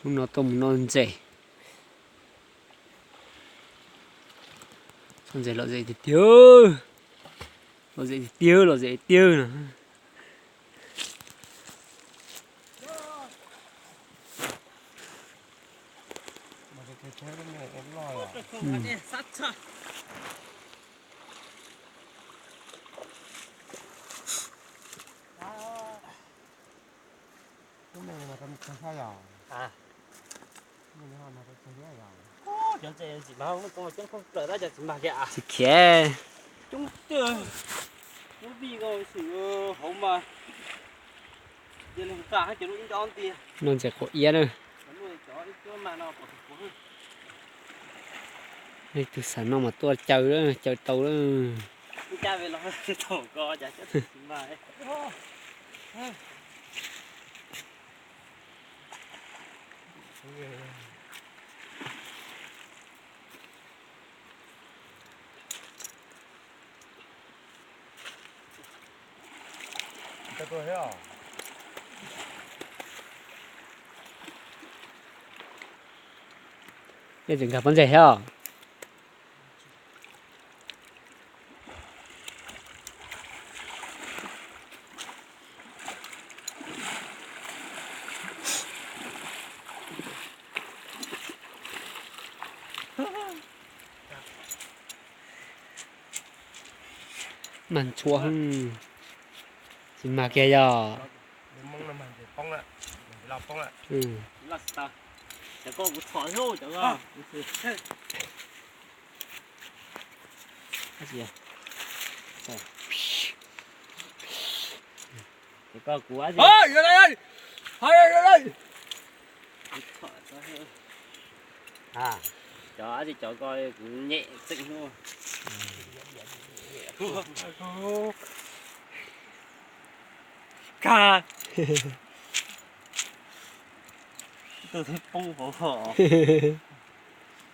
Hnub no tuaj mus noj ntses. Txhob ntses lom zem tiag tiag. Lom zem tiag tiag, lom zem tiag no. Tsis khiav. Noj ntses quav iab na. Leej twg xav noj mas tuaj caw, caw tau lawm. Peb tseem nkag pob ntseg thiab os. Mag ntshua, tsis mag kiag yog. Cov, cov ko kuv nyem tseem hnub. Kag. Tus thiaj poob hauv.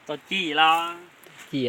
Tau ci los? Ci.